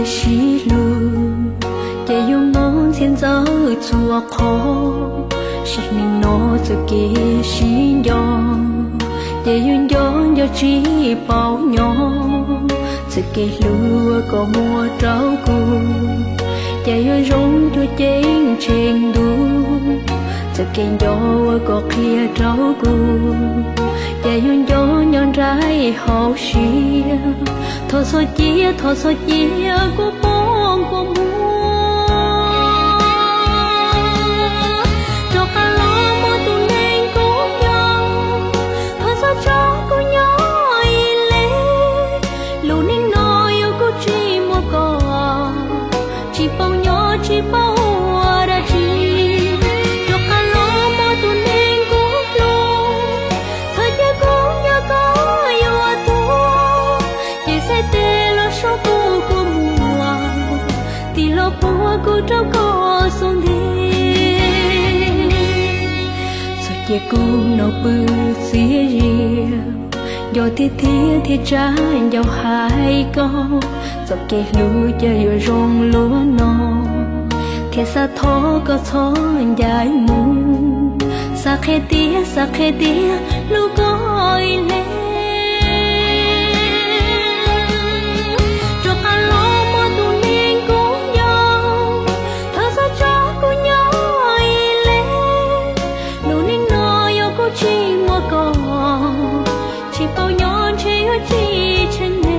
Sib hlub ces yuav mob ntxhias ntxaws txhua qhov, sim neej no txoj kev sib nco ces yuav nco nco tsis paub nyob. Txoj kev hlub uas koj muab rau kuv ces yuav zoo cuag ceeb tsheej ntuj. Txoj kev nco uas koj qhia rau kuv ces yuav nco nco nraim hauv siab. Thov txhob cia, thov txhob cia kuv poob kua muag. Rov qab los muaj tus neeg kuv nco, thov txhob tso kuv nyob ib leeg. Lub neej no yog kuv tsis muaj koj, tsis paub nyob tsis paub ua dab tsi. Rov qab los muaj tus neeg kuv hlub, txhob cia kuv nco koj yuav tuag. Ces xav tes los so kuv kua muag, tig los puag kuv rau koj xub ntiag. Txhob cia kuv noj pw txias zias, nco tiag tiag thiab tsa ncauj hais koj. Txoj kev hlub ces yuav zoo luaj no, thiab xav thov koj txhob ncaim mus. Xav qhia tiag, xav qhia tiag hlub koj ib leeg. Rov qab los muaj tus neeg kuv nco, thov txhob tso kuv nyob ib leeg. Lub neej no yog kuv tsis muaj koj, tsis paub nyob ntshe yuav tsis tsheej neeg.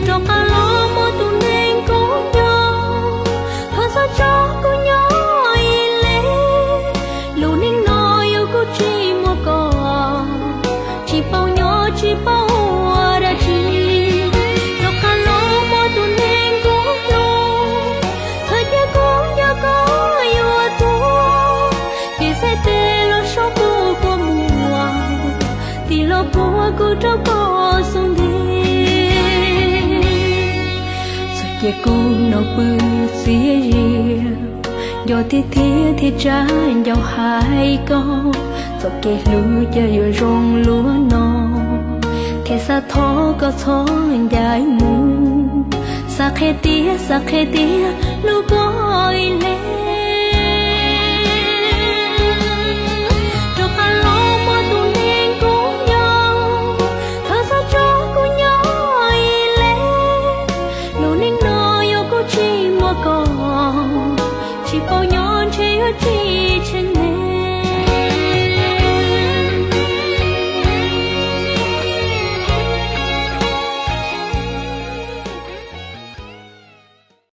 Rov qab los muaj tus neeg kuv nco, thov txhob tso kuv nyob ib leeg. Lub neej no yog kuv tsis muaj koj, tsis paub nyob tsis paub ua dab tsi. Rov qab los muaj tus neeg kuv hlub, txhob cia kuv nco koj yuav tuag. Ces xav tes los so kuv kua muag, tig los puag kuv rau koj xub ntiag. Txhob cia kuv noj pw txias zias, nco tiag tiag thiab tsa ncauj hais koj. Txoj kev hlub ces yuav zoo luaj no, thiab xav thov koj txhob ncaim mus. Xav qhia tiag, xav qhia tiag hlub koj ib leeg. Rov qab los muaj tus neeg kuv nco, thov txhob tso kuv nyob ib leeg. Lub neej no yog kuv tsis muaj koj, tsis paub nyob ntshe yuav tsis tsheej